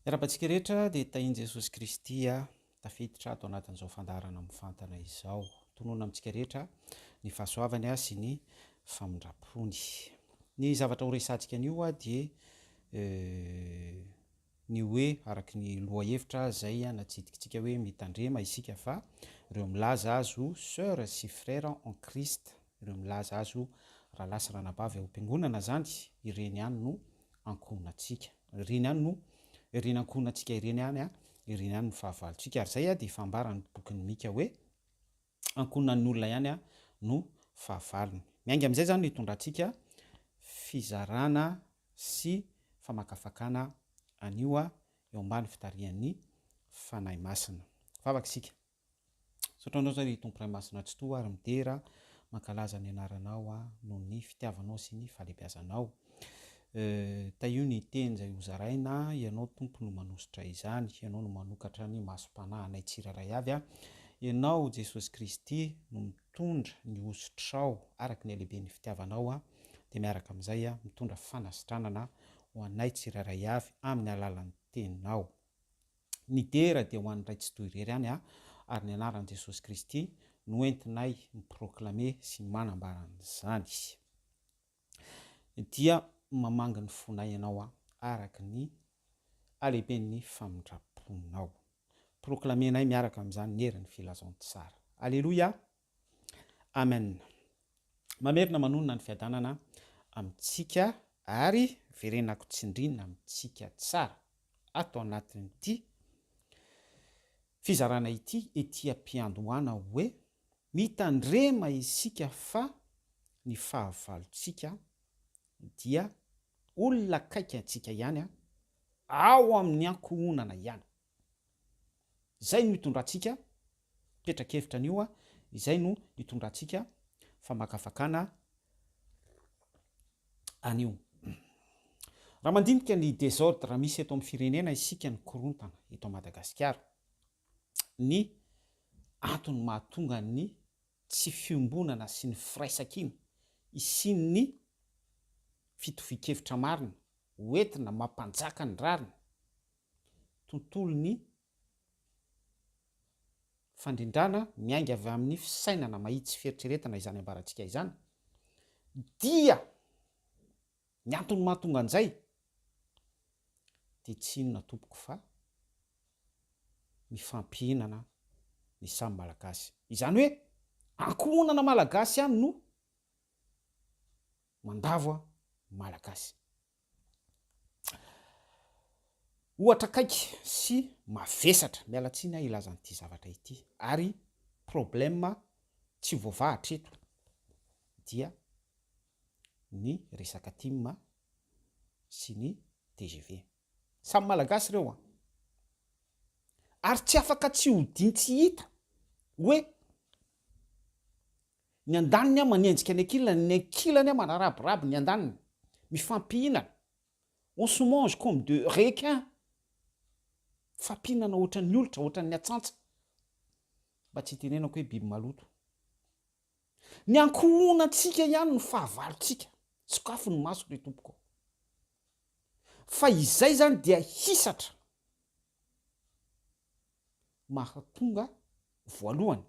Miarahaba antsika rehetra dia tahin'i Jesosy Kristy tafiditra ato anatin'izao fandaharana mivantana izao. Tononina amintsika rehetra ny fahasoavany sy ny famindrampony. Ny zavatra ho resahantsika anio dia ny hoe araka ny lohahevitra izay natsidikitsika hoe mitandrema isika fa ireo milaza azy ho sœur sy frère en Christ, ireo milaza azy ho rahalahy sy ranabavy ao am-piangonana izany, ireny ihany no ankohonantsika. Ireny ihany no, ireny ankohonantsika ireny ihany, ireny ihany no fahavalontsika. Ary izay dia efa ambaran'ny bokin'i Mika hoe ankohonan'ny olona ihany no fahavalony. Miainga amin'izay izany no hitondrantsika fizarana sy famakafakana an'io eo ambany fitarihan'ny Fanahy Masina. Vavaka isika. Misaotra anao ry Tompo Ray Masina Tsitoha ary midera mankalaza ny anaranao aho noho ny fitiavanao sy ny fahalebiazanao. Tahio ny teny izay hozaraina, Ianao Tompo no manosotra izany, Ianao no manokatra ny masom-panahinay tsirairay avy, Ianao Jesosy Kristy no mitondra ny hosotrao araka ny halehiben'ny fitiavanao, dia miaraka amin'izay mitondra fanasitranana ho anay tsirairay avy amin'ny alalan'ny teninao. Ny dera dia ho an'ny Ray Tsitoha irery ihany ary ny anaran'i Jesosy Kristy no entinay mi-proclamer sy manambara an'izany. Dia mamangy ny fonay Ianao araka ny halehiben'ny famindram-ponao. Proclamer-nay miaraka amin'izany ny herin'ny filazantsara. Aleloia! Amen. Mamerina manonona ny fiadanana amintsika ary verenako tsindrina amintsika tsara ato anatin'ity fizarana ity ety am-piandohana hoe mitandrema isika fa ny fahavalontsika dia olona akaiky antsika ihany ao amin'ny ankohonana ihany. Izay no itondrantsika petra-kevitra anio, izay no itondrantsika famakafakana anio. Raha mandinika ny désordre misy eto amin'ny firenena isika, ny korontana eto Madagasikara, ny antony mahatonga ny tsy fiombonana sy ny firaisankina hisian'ny fitovian-kevitra marina hoentina mampanjaka ny rariny, tontolon'ny fandrindrana miainga avy amin'ny fisainana mahitsy sy fieritreretana izany ambarantsika izany, dia ny antony mahatonga an'izay dia tsy inona tompoko fa mifampihinana ny samy Malagasy. Izany hoe ankohonana Malagasy ihany no mandavo Malagasy. Ohatra akaiky sy mavesatra, miala tsiny aho hilaza an'ity zavatra ity, ary problème tsy voavaha hatreto dia ny resaka tim sy ny tgv. Samy Malagasy ireo an! Ary tsy afaka tsy hodian-tsy hita hoe Ny andaniny manenjika ny ankilany, ny ankilany manarabiraby ny andaniny. Mifampihinana. On se mange comme de requins. Mifampihinana ohatran'ny olitra, ohatran'ny atsantsa. Mba tsy hitenenako hoe biby maloto. Ny ankohonantsika ihany no fahavalontsika. Sokafy ny maso ry tompoko. Fa izay izany dia hisatra mahatonga voalohany.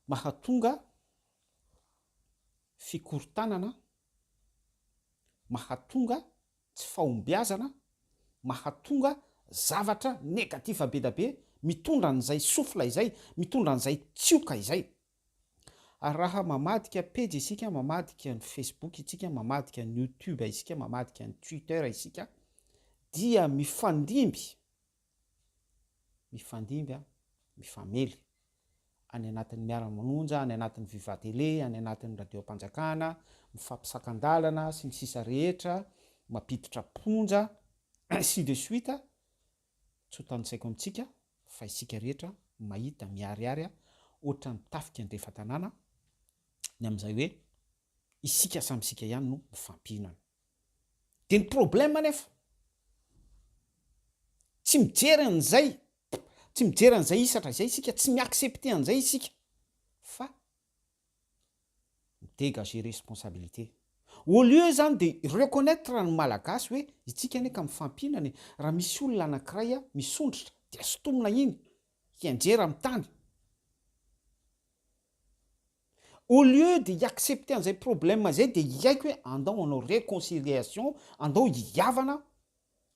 Mahatonga fikorontanana, mahatonga tsy fahombiazana, mahatonga zavatra negatif be da be, mitondra an'izay souffle izay, mitondra an'izay tsioka izay. Ary raha mamadika pejy isika, mamadika ny Facebook isika, mamadika ny YouTube isika, mamadika ny Twitter isika, dia mifandimby, mifandimby, mifamely any anatin'ny miara-manonja, any anatin'ny Viva Télé, any anatin'ny radiom-panjakana, mifampisakan-dalana sy ny sisa rehetra, mampiditra am-ponja, ainsi de suite, Tsy ho tanisaiko amintsika fa isika rehetra mahita miharihary ohatran'ny tafika andrefan-tanàna ny amin'izay hoe isika samy isika ihany no mifampihinana. Dia ny problème anefa tsy mijery an'izay tsy mijery an'izay hisatra izay isika, tsy mi-accepter an'izay isika fa mi-dégager responsabilité. Au lieu zany de reconnaitre ny Malagasy hoe itsika anie ka mifampihinana e, raha misy olona anakiray misondrotra dia sintomina iny hianjera amin'ny tany. Au lieu de hi-accepter an'izay problème zay dia hiaiky hoe andao hanao reconciliation, andao hihavana,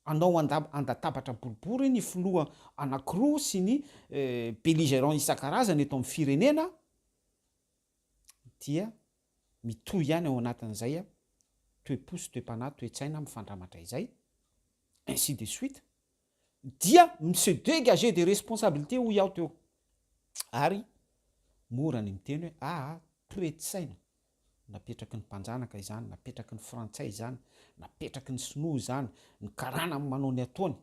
andao handatabatra boribory ny filoha anakiroa sy ny belligérants isan-karazany eto amin'ny firenena, dia mitohy ihany ao anatin'izay toe-po sy toe-panahy, toe-tsaina mifandramatra izay, ainsi de suite, dia mi-se dégager des responsabilités hoy aho teo. Ary mora ny miteny hoe aa toe-tsaina napetraky ny mpanjanaka izany, napetraky ny frantsay izany, napetraky ny sinoa izany, ny karana manao ny ataony,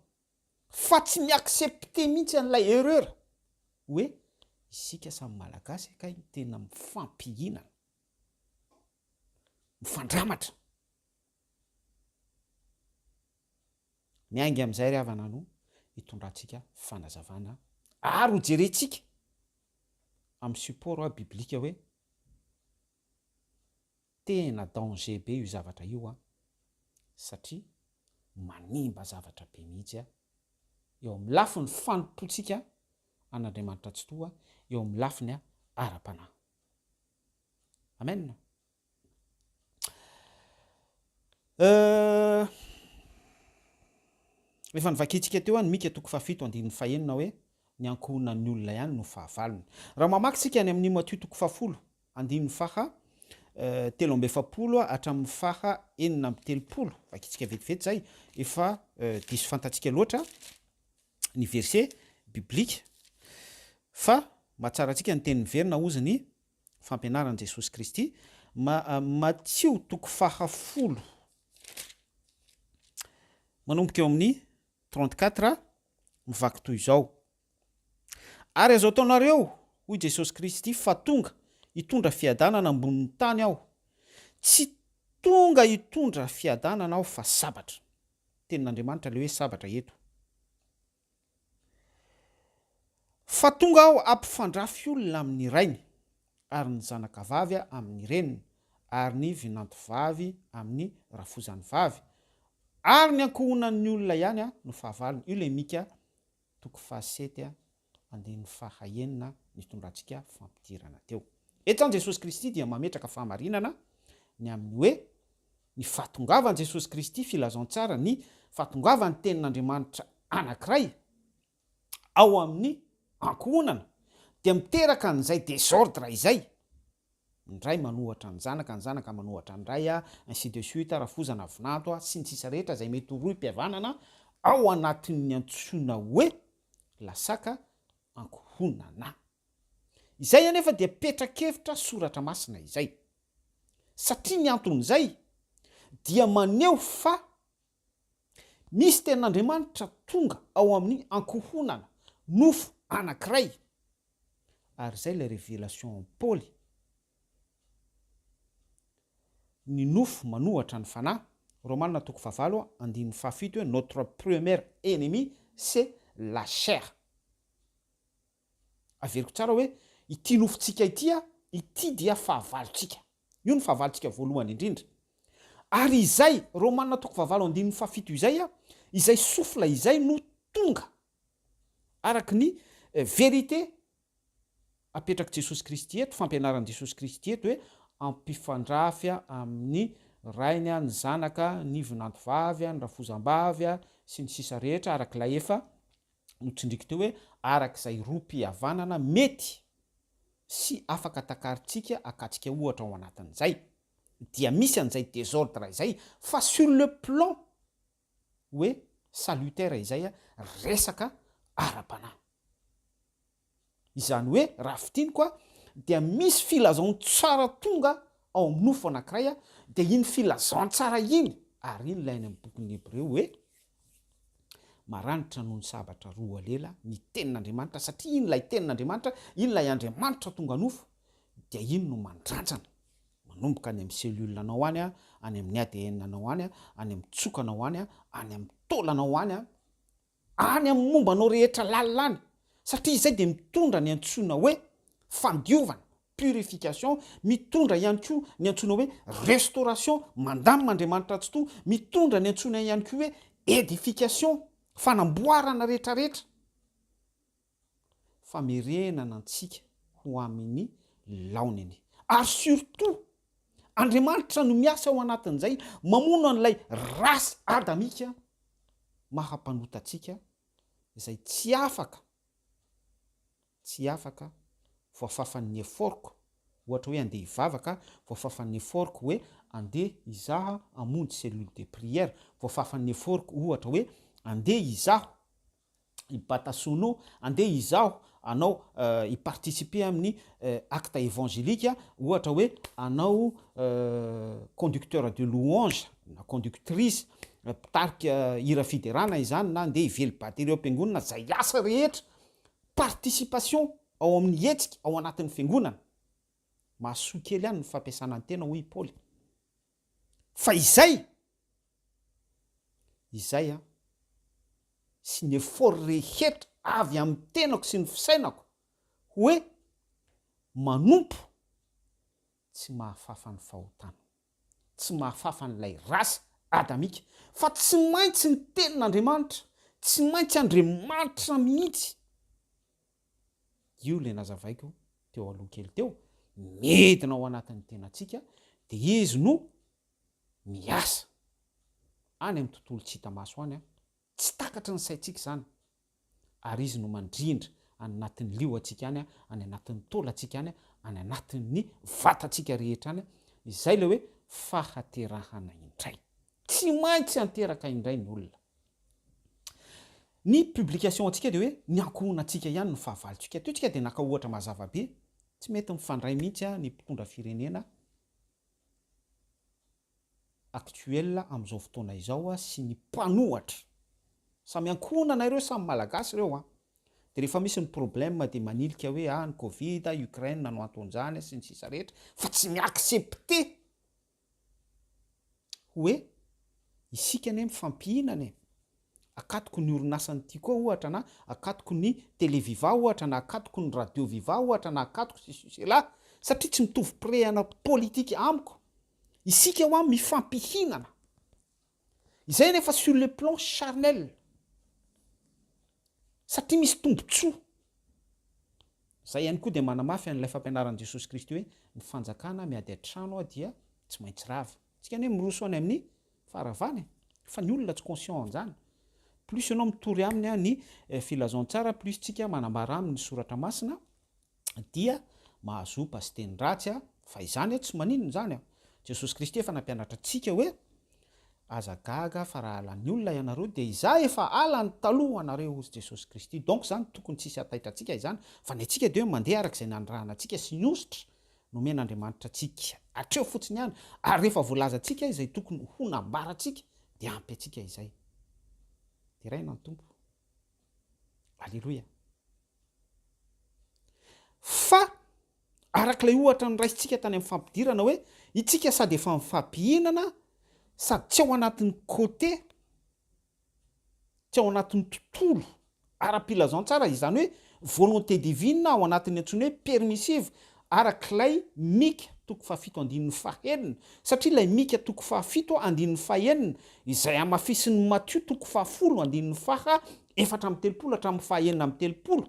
fa tsy mi-accepter mihitsy an'ilay erreur hoe isika samy malagasy kay tena mifampihinana, mifandramatra. Miainga amin'izay ry havana no hitondrantsika fanazavana ary ho jerentsika amin'ny support biblika hoe tena danger be io zavatra io an, satria manimba zavatra be mihitsy eo amin'ny lafiny fanompoantsika an'Andriamanitra Tsitoha, eo amin'ny lafiny ara-panahy. Amen. Efa novakintsika teo ny Mika toko fahafito andininy fahenina hoe ny ankohonan'ny olona ihany no fahavalony. Raha mamaky isika any amin'ny Matio toko fahafolo andininy faha 43 hatramin'ny faha 36, vakintsika vetivety izay, efa diso fantatsika loatra ny verset biblika fa mahatsara antsika ny teny miverina hozy ny fampianaran'i Jesosy Kristy, Ma, Matio toko faha folo, manomboka eo amin'ny 34, mivaky toy izao, Ary azo ataonareo, hoy Jesosy Kristy, fa tonga hitondra fiadanana ambonin'ny tany Aho. Tsy tonga hitondra fiadanana Aho fa sabatra. Tenin'Andriamanitra ilay hoe sabatra eto. Fa tonga aho hampifandrafy olona amin'ny rainy, ary ny zanakavavy amin'ny reniny, ary ny vinantovavy amin'ny rafozany vavy, ary ny ankohonan'ny olona ihany no fahavalony. Io ilay Mika toko fahasety andininy fahaenina nitondrantsika fampidirana teo. Eto izany Jesosy Kristy dia mametraka fahamarinana ny amin'ny hoe ny fahatongavan'i Jesosy Kristy, filazantsara, ny fahatongavan'ny Tenin'Andriamanitra anankiray ao amin'ny ankohonana dia miteraka an'izay désordre izay, ny ray manohatra ny zanaka, ny zanaka manohatra ny ray, ainsi de suite, rafozana, vinanto, sy ny sisa rehetra izay mety ho rohim-pihavanana ao anatin'ny antsoina hoe lasaka ankohonana. Izay anefa dia petra-kevitra soratra masina izay. Satria ny anton'izay dia maneho fa misy tenin'Andriamanitra tonga ao amin'ny ankohonana, nofo anankiray. Ary izay ilay révélation Paoly. Ny nofo manohatra ny fanahy. Romana toko fahavalo andininy fahafito hoe notre premier ennemi c'est la chair. Averiko tsara hoe ity nofontsika ity a, ity dia fahavalontsika. Io no fahavalontsika voalohany indrindra. Ary izay, Romana toko fahavalo andininy fahafito izay a, izay souffle izay no tonga araka ny vérité apetrak'i Jesosy Kristy eto, fampianaran'i Jesosy Kristy eto hoe ampifandrafy amin'ny rainy, ny zanaka, ny vinantovavy, ny rafozambavy, sy ny sisa rehetra araka ilay efa notsindriko teo hoe araka izay rohim-pihavanana mety sy afaka takarintsika akatsika ohatra ao anatin'izay dia misy an'izay désordre izay fa sur le plan hoe salutaire izay resaka ara-panahy. Izany hoe raha fintiniko dia misy filazantsara tonga ao amin'ny nofo anankiray dia iny filazantsara iny ary iny ilay any amin'ny bokin'ny Hebreo hoe maranitra noho ny sabatra roa lela ny tenin'Andriamanitra satria iny ilay tenin'Andriamanitra, iny ilay Andriamanitra tonga nofo dia iny no mandrantsana manomboka any amin'ny cellule anao any, any amin'ny ADN anao any, any amin'ny tsokanao any, any amin'ny taolanao any, any amin'ny momba anao rehetra lalina any, satria izay dia mitondra ny antsoina hoe fandiovana. purification, mitondra ihany koa ny antsoina hoe restauration, mandamina Andriamanitra Tsitoha, mitondra ny antsoina ihany koa hoe edification, fanamboarana rehetrarehetra, famerenana antsika ho amin'ny laoniny. Ary surtout, Andriamanitra no miasa ao anatin'izay, mamono an'ilay race adamika maha mpanota antsika, izay tsy afaka tsy afaka voafafan'ny effort-ko, ohatra hoe andeha hivavaka, voafafan'ny effort-ko hoe andeha hizaha hamonjy cellule de prière, voafafan'ny effort-ko ohatra hoe andeha hizaho hibata sono, andeha hizaho hanao hi-participer amin'ny acte évangélique, ohatra hoe hanao conducteur de louange na conductrice, mpitarika hira fiderana izany na andeha hively batterie ao am-piangonana, izay asa rehetra Participation ao amin'ny hetsika ao anatin'ny fiangonana. Mahasoa kely ihany ny fampiasana ny tena hoy i Paoly. Fa izay, izay an, sy ny effort rehetra avy amin'ny tenako sy ny fisainako hoe manompo tsy mahafafa ny fahotana. tsy mahafafa an'ilay race adamika fa tsy maintsy ny tenin'Andriamanitra, tsy maintsy Andriamanitra mihitsy, io ilay nazavaiko teo aloha kely teo, midina ao anatin'ny tenantsika dia izy no miasa any amin'ny tontolo tsy hita maso any an, tsy takatry ny saintsika izany. ary Izy no mandrindra any anatin'ny liohantsika any, any anatin'ny taolantsika any, any anatin'ny vatantsika rehetra any, izay ilay hoe fahaterahana indray. Tsy maintsy hanteraka indray ny olona. Ny publication antsika dia hoe ny ankohonantsika ihany no fahavalontsika. Teo tsika dia naka ohatra mazava be, tsy mety mifandray mihitsy ny mpitondra firenena actuel amin'izao fotoana izao sy ny mpanohatra. Samy ankohonana ireo, samy malagasy ireo an. Dia rehefa misy ny problème dia manilika hoe ah ny covid, Ukraine no anton'izany sy ny sisa rehetra fa tsy mi-accepter hoe isika anie mifampihinana e. Akatoko ny orinasan'ny Tiko ohatra na akatoko ny Télé Viva ohatra na akatoko ny Radio Viva ohatra na akatoko ceci cela satria tsy mitovy pirehana politika amiko. Isika hoa mifampihinana. Izay anefa sur le plan charnel. Satria misy tombotsoa. Izay ihany koa dia manamafy an'ilay fampianaran'i Jesosy Kristy hoe ny fanjakana miady an-trano dia tsy maintsy rava. Tsika anie miroso any amin'ny faharavana e! Fa ny olona tsy conscient an'izany. Plus ianao mitory aminy ny filazantsara, plus tsika manambara aminy ny soratra masina dia mahazoa sy teny ratsy fa izany tsy maninona izany. Jesosy Kristy efa nampianatra antsika hoe aza gaga fa raha halan'ny olona ianareo dia izaho efa halany taloha anareo hozy Jesosy Kristy. Donc izany tokony tsisy hataitra antsika izany fa ny antsika dia hoe mandeha araka izay nanirahana antsika sy ny hosotra nomen'Andriamanitra antsika hatreo fotsiny ihany ary rehefa voalazantsika izay tokony ho nambarantsika dia ampy antsika izay. Deraina ny Tompo. Aleloia. Fa araka ilay ohatra noraisintsika tany amin'ny fampidirana hoe itsika sady efa mifampihinana sady tsy ao anatin'ny côté tsy ao anatin'ny tontolo ara-pilazantsara, izany hoe volonté divine ao anatin'ny antsoina hoe permissive arak'ilay Mika toko fahafito andininy fahenina, satria ilay Mika toko fahafito andininy fahenina izay hamafisin'i Matio toko fahafolo andininy faha 34 hatramin'ny faha 36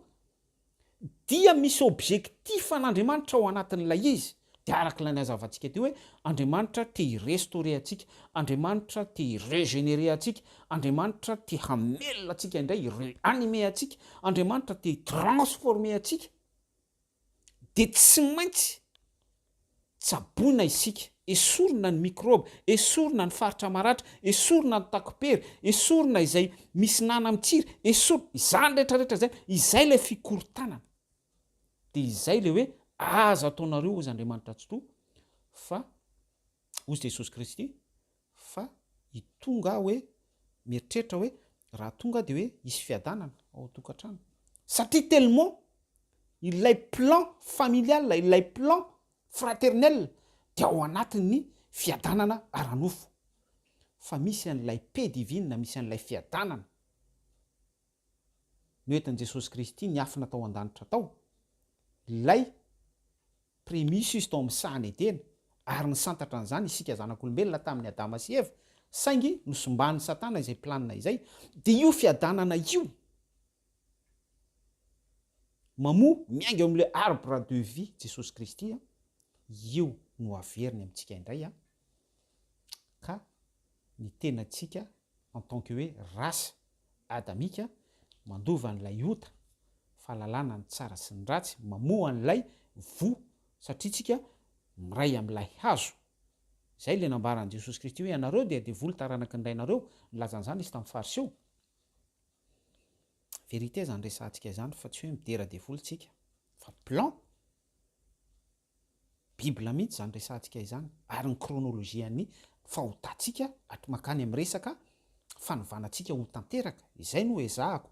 dia misy objectif an'Andriamanitra ao anatin'ilay izy, dia araka ilay nazavantsika teo hoe Andriamanitra te hi-restaurer antsika, Andriamanitra te hi-regenerer antsika, Andriamanitra te hamelona antsika indray, hi-reanimer antsika, Andriamanitra te hi-transformer antsika, dia tsy maintsy Tsaboina isika, esorina ny mikraoba, esorina ny faritra maratra, esorina ny takopery, esorina izay misy nana mitsiry, esorina, izany rehetra rehetra izay, izay ilay fikorontanana. Dia izay ilay hoe aza ataonareo hozy Andriamanitra Tsitoha fa, hozy Jesosy Kristy, fa hitonga aho hoe mieritreritra hoe raha tonga aho dia hoe hisy fiadanana ao an-tokantrano satria tellement ilay plan familial, ilay plan fraternel dia ao anatin'ny fiadanana ara-nofo fa misy an'ilay paix divine, misy an'ilay fiadanana noentin'i Jesosy Kristy niafina tao an-danitra tao, ilay. Prémices izy tao amin'ny sahan'i Edena, ary nisantatra an'izany isika zanak'olombelona tamin'i Adama sy Eva, saingy nosimban'i Satana izay planina izay, dia io fiadanana io mamoa miainga eo amin'ilay arbre de vie Jesosy Kristy an, io no averiny amintsika indray an, ka ny tenantsika en tant que hoe race adamika mandova an'ilay ota, fahalalana ny tsara sy ny ratsy, mamoa an'ilay voa satria tsika miray amin'ilay hazo. Izay ilay nambaran'i Jesosy Kristy hoe ianareo dia devoly taranaky ny rainareo, nilaza an'izany izy tamin'ny Fariseo. Vérité izany resahantsika izany fa tsy hoe midera devoly tsika fa plan. Bible mihitsy izany resahantsika izany ary ny chronologie an'ny fahotantsika ato mankany amin'ny resaka fanovana antsika ho tanteraka, izay no ezahako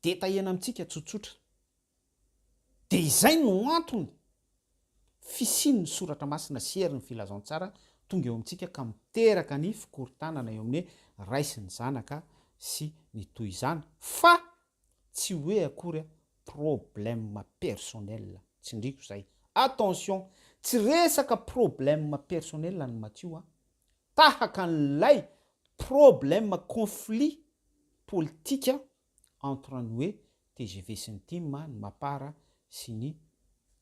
detaillena amintsika tsotsotra. Dia izay no antony fisian'ny soratra masina sy herin'ny filazantsara tonga eo amintsika ka miteraka ny fikorontanana eo amin'ny hoe ray sy ny zanaka sy ny toy izany fa tsy hoe akory problème personnel, tsindriko izay, attention, tsy resaka problème personnel ny Matio a, tahaka an'ilay problème conflit politika entre ny hoe tgv sy ny tim, ny mapar sy ny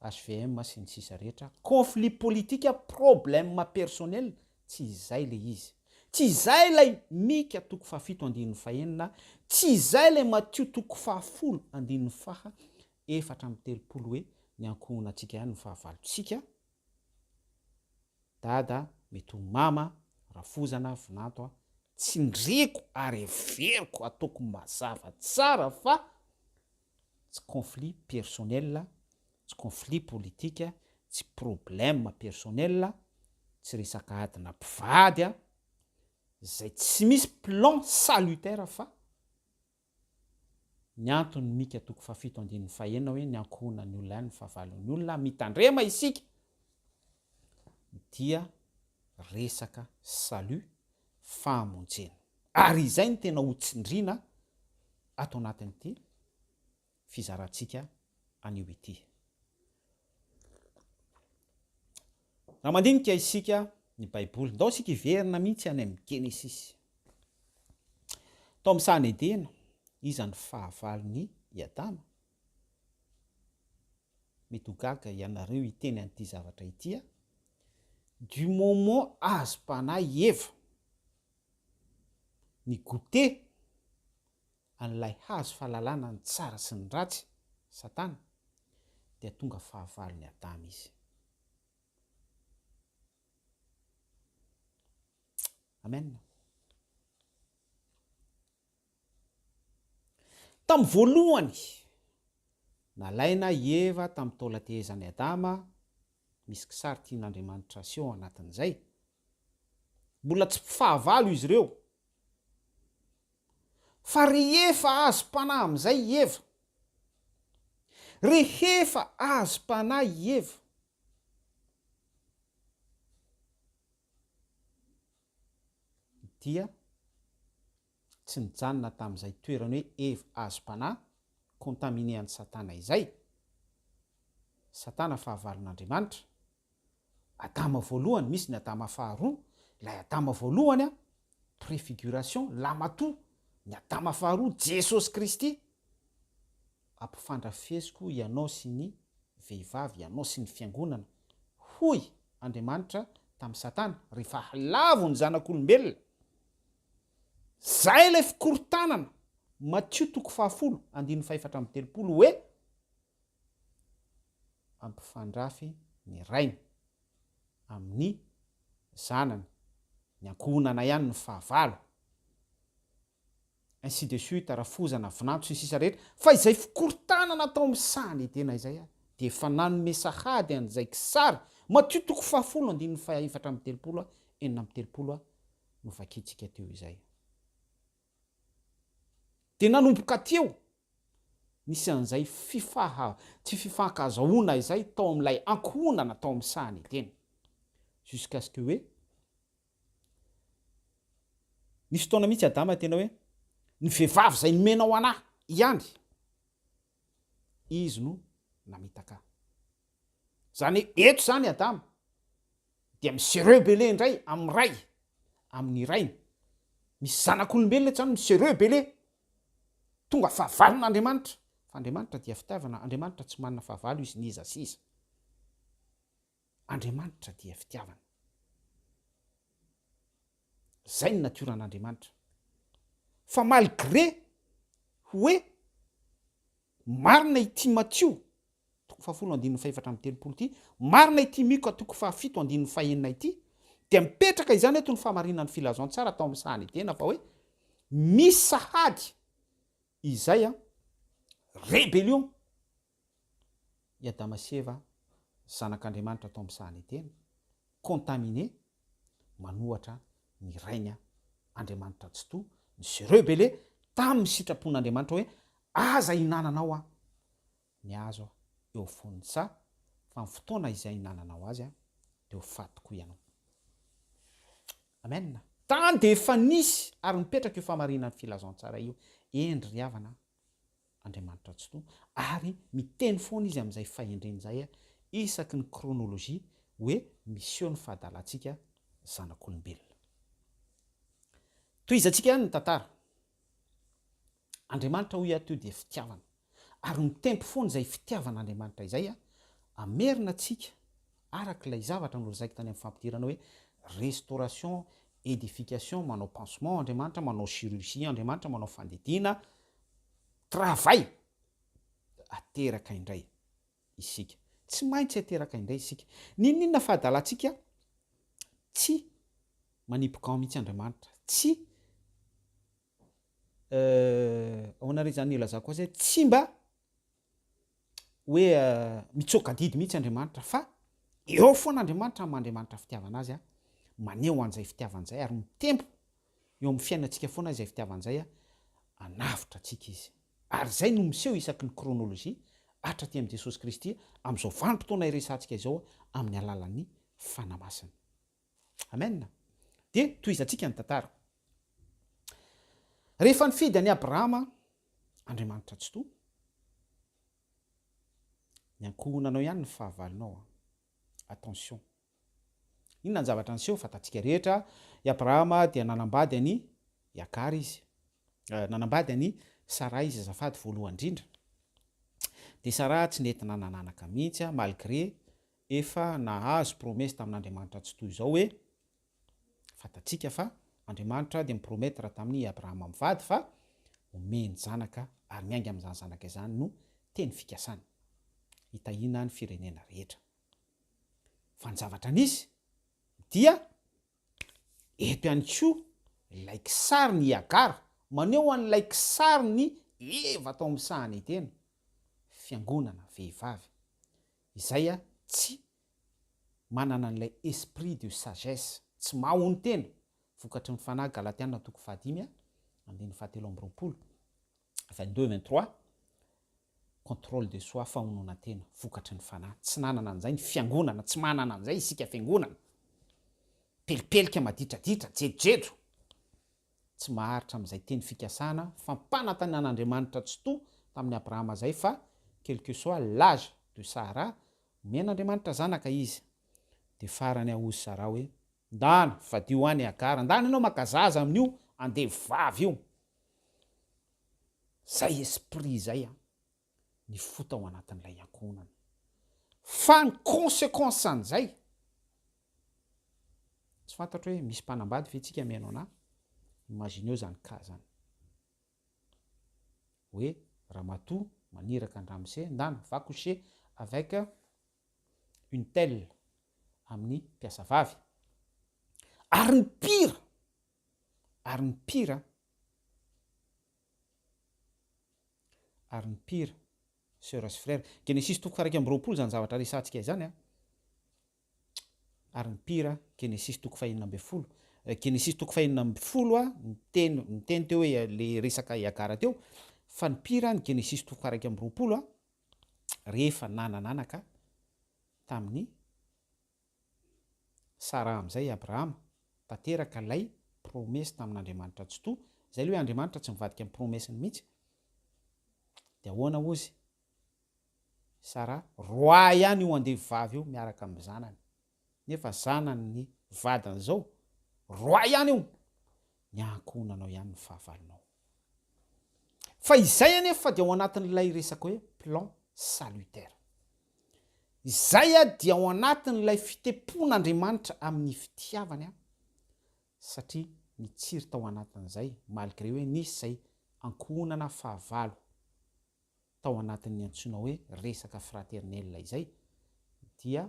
hvm sy ny sisa rehetra, conflit politika, problème personnel, tsy izay le izy. Tsy izay ilay Mika toko fahafito andininy fahenina, tsy izay ilay Matio toko fahafolo andininy faha 34 hoe ny ankohonantsika ihany no fahavalontsika, dada, mety ho mama, rafozana, vinanto a, tsindriko ary heveriko ataoko mazava tsara fa tsy conflit personnel, tsy conflit politique, tsy problème personnel, tsy resaka adina mpivady a, zay tsy misy plan salutaire fa ny antony Mika toko fahafito andininy fahenina hoe ny ankohonan'ny olona ihany no fahavalon'ny olona, mitandrema isika dia resaka salut, famonjena. Ary izay no tena ho tsindriana ato anatin'ity fizarantsika anio ity. Raha mandinika isika ny Baiboly, ndao isika hiverina mihitsy any amin'ny Genesisy. Tao amin'ny sahan'i Edena, iza no fahavalon'i i Adama? Mety ho gaga ianareo hiteny an'ity zavatra ity aho. Du moment azom-panahy i Eva, ny goûter an'ilay hazo fahalalana ny tsara sy ny ratsy, Satana, dia tonga fahavalon'i Adama izy. Amen. Tamin'ny voalohany, nalaina i Eva tamin'ny taolan-tehezan'i Adama, misy kisary tian'Andriamanitra aseho ao anatin'izay. Mbola tsy mpifahavalo izy ireo. Fa rehefa azom-panahy amin'izay i Eva, rehefa azom-panahy i Eva, dia tsy nijanona tamin'izay toerany hoe Eva azom-panahy, contaminé an'i Satana izay, Satana fahavalon'Andriamanitra, Adama voalohany, misy ny Adama faharoa, ilay Adama voalohany an, préfiguration, lamatoa, ny Adama faharoa, Jesosy Kristy, ampifandrafesiko ianao sy ny vehivavy, ianao sy ny fiangonana, hoy Andriamanitra tamin'i Satana, rehefa halavo ny zanak'olombelona. Zay ilay fikorontanana, Matio toko fahafolo, andininy fahefatra amby telopolo, hoe, Hampifandrafy ny rainy amin'ny zanany, ny ankohonana ihany no fahavalo, ainsi de suite, rafozana, vinanto sy ny sisa rehetra, fa izay fikorontanana tao amin'ny sahan'i Edena izay ary dia efa nanome sahady an'izay kisary, Matio toko fahafolo andininy faha 34 a 36 a novakintsika teo izay. Dia nanomboka teo, nisy an'izay fifaha, tsy fifankazahoana izay tao amin'ilay ankohonana tao amin'ny sahan'i Edena. Jusqu'à ce que hoe, nisy fotoana mihitsy Adama tena hoe, ny vehivavy izay nomenao an'ahy ihany, izy no namitaka ahy. Izany hoe eto izany Adama dia mi-se rebeller indray amin'ny Ray, amin'ny Rainy. Misy zanak'olombelona eto izany mi-se rebeller, tonga fahavalon'Andriamanitra. Fa Andriamanitra dia fitiavana, Andriamanitra tsy manana fahavalo izy n'iza sy iza. Andriamanitra dia fitiavana. Zay ny natioran'Andriamanitra. Fa malgré hoe marina ity Matio toko fahafolo andininy fahefatra amby telopolo ity, marina ity Mika toko fahafito andininy fahenina ity, dia mipetraka izany eto ny fahamarinan'ny filazantsara tao amin'ny sahan'i Edena fa hoe misy sahady izay an, rébellion i Adama sy Eva zanak'Andriamanitra tao amin'ny sahan'i Edena, contaminé, manohatra ny Rainy Andriamanitra Tsitoha, ny se rebeller tamin'ny sitrapon'Andriamanitra hoe aza hinananao aho ny hazo eo afovoan'ny saha fa ny fotoana izay hinananao azy dia ho faty koa ianao. Amen. Tany dia efa nisy ary mipetraka io fahamarinan'ny filazantsara io. Hendry ry havana a. Andriamanitra Tsitoha ary miteny foana izy amin'izay fahendreny izay isaky ny chronologie hoe miseho ny fahadalantsika zanak'olombelona. Tohizantsika ihany ny tantara. Andriamanitra hoy aho teo dia fitiavana. Ary mitempo foana izay fitiavan'Andriamanitra izay hamerina antsika araka ilay zavatra nolazaiko tany amin'ny fampidirana hoe restauration, edification, manao pansement Andriamanitra, manao chirurgie Andriamanitra, manao fandidiana, travail, ateraka indray isika. Tsy maintsy ateraka indray isika. N'inon'inona fahadalantsika, tsy manipy gant mihitsy Andriamanitra. Tsy ahoana re izany ilazako azy e, tsy mba hoe mitsoaka adidy mihitsy Andriamanitra fa eo foana Andriamanitra amin'ny maha Andriamanitra fitiavana azy, maneho an'izay fitiavana izay ary mitempo eo amin'ny fiainantsika foana izay fitiavana izay, hanavotra antsika Izy. Ary izay no miseho isaky ny chronologie hatraty amin'i Jesosy Kristy amin'izao vanim-potoana iresahantsika izao amin'ny alalan'ny Fanahy Masina. Amen. Dia tohizantsika ny tantara. Rehefa nifidy an'i Abrahama Andriamanitra Tsitoha, ny ankohonanao ihany ny fahavalonao an. Attention. Inona ny zavatra niseho? Fantatsika rehetra, i Abrahama dia nanambady an'i i Agara izy. Nanambady an'i Saraha izy azafady voalohany indrindra. Dia Saraha tsy nety nanananaka mihitsy malgré efa nahazo promesse tamin'Andriamanitra tsy toy izao hoe, fantatsika fa Andriamanitra dia mi-promettre tamin'i Abrahama mivady fa homeny zanaka ary miainga amin'izany zanaka izany no teny fikasany hitahiana ny firenena rehetra. Fa ny zavatra nisy dia eto ihany koa ilay kisarin'i Hagara maneho an'ilay kisarin'i Eva tao amin'ny sahan'i Edena, fiangonana vehivavy. Izay tsy manana an'ilay esprit de sagesse, tsy mahonon-tena, vokatry ny fanahy, Galatiana toko fahadimy andininy fahatelo amby roapolo, 22, 23, contrôle de soi, fahononan-tena, vokatry ny fanahy, tsy nanana an'izay ny fiangonana, tsy manana an'izay isika fiangonana, pelipelika, maditraditra, jejojejo. Tsy maharitra amin'izay teny fikasana fampanantenan'Andriamanitra Tsitoha tamin'i Abrahama izay fa quel que soit l'age de Sara, omen'Andriamanitra zanaka izy. Dia farany ahozy Sara hoe, Ndana, fadio any Hagara, ndana ianao maka zaza amin'io andevo vavy io. Zay esprit izay an, ny fo tao anatin'ilay ankohonana. Fa ny consequence an'izay, tsy fantatro hoe misy mpanambady ve tsika mihaino anah, imagineo zany cas zany. Hoe ramatoa maniraka an-dramose, ndana, va coucher avec une telle amin'ny mpiasa vavy. Ary ny pire, ary ny pire, Ary ny pire, soeur sy frère, Genesisy toko faha 21 izany zavatra resahantsika izany an! Ary ny pire, Genesisy toko faha 16, Genesisy toko faha 16 an, niteny, niteny teo hoe le resaka i Agara teo, fa ny pire ny Genesisy toko faha 21 an, rehefa nanan'anaka tamin'i Saraha amin'izay i Abrahama, tanteraka ilay promesse tamin'Andriamanitra Tsitoha, izay ilay hoe Andriamanitra tsy mivadika amin'ny promesse-ny mihitsy, dia ahoana hozy? Saraha, roahy ihany io andevo vavy io miaraka amin'ny zanany. Nefa zanany ny vadiny zao, roahy ihany io! Ny ankohonanao ihany no fahavalonao. Fa izay anefa dia ao anatin'ilay resaka hoe plan salutaire. Izay dia ao anatin'ilay fitepon'Andriamanitra amin'ny fitiavany satria nitsiry tao anatin'izay malgré hoe nisy izay ankohonana fahavalo tao anatin'ny antsoina hoe resaka fraternel izay dia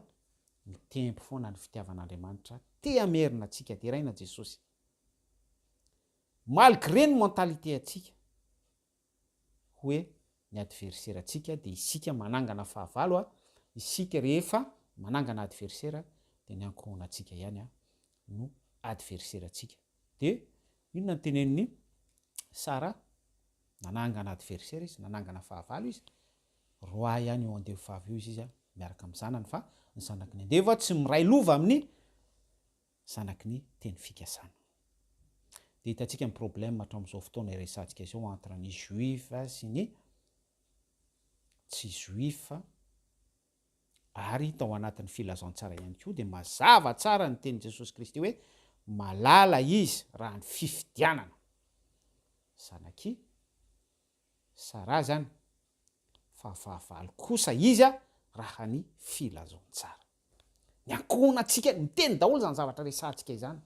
mitempo foana ny fitiavan'Andriamanitra te hamerina antsika deraina Jesosy malgré ny mentalité antsika hoe ny adversaire antsika dia isika manangana fahavalo a, isika rehefa manangana adversaire dia ny ankohonantsika ihany a no adversaire antsika. Dia inona no tenenin'i Sarah? Nanangana adversaire izy, nanangana fahavalo izy, roi ihany io andevo vavy io izy izy a, miaraka amin'ny zanany fa ny zanaky ny andevo tsy miray lova amin'ny zanaky ny teny fikasana. Dia hitantsika ny problème hatramin'izao fotoana iresahantsika izao entre ny juif sy ny tsy juif ary tao anatin'ny filazantsara ihany koa dia mazava tsara ny tenin'i Jesosy Kristy hoe malala izy raha ny fifidianana. Zanak'i Saraha izany fa fahavalo kosa izy raha ny filazantsara. Ny ankohonantsika, miteny daholo izany zavatra resahantsika izany.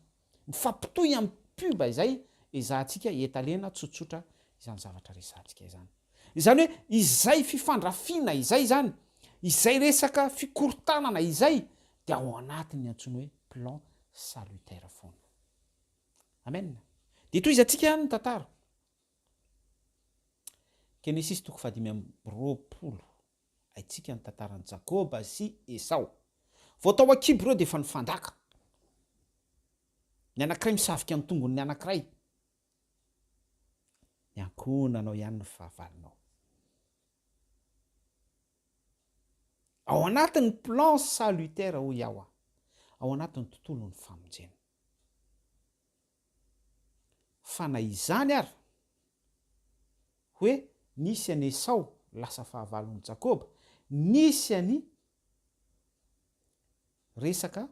Mifampitohy amin'ny pub izay ezahantsika etalena tsotsotra izany zavatra resahantsika izany. Izany hoe izay fifandrafiana izay izany, izay resaka fikorontanana izay dia ao anatin'ny antsoina hoe plan salutaire foana. Amen. Dia tohizantsika ihany ny tantara. Genesisy toko fahadimy amby 20. Haintsika ny tantaran'i Jakoba sy Esao. Vao tao an-kibo ireo dia efa nifandaka. Ny anankiray misavika ny tongon'ny anankiray. Ny ankohonanao ihany no fahavalonao. Ao anatin'ny plan salutaire hoy aho, ao anatin'ny tontolon'ny famonjena. Fa na izany ary, hoe nisy an'i Esao lasa fahavalon'i Jakoba, nisy an'i resaka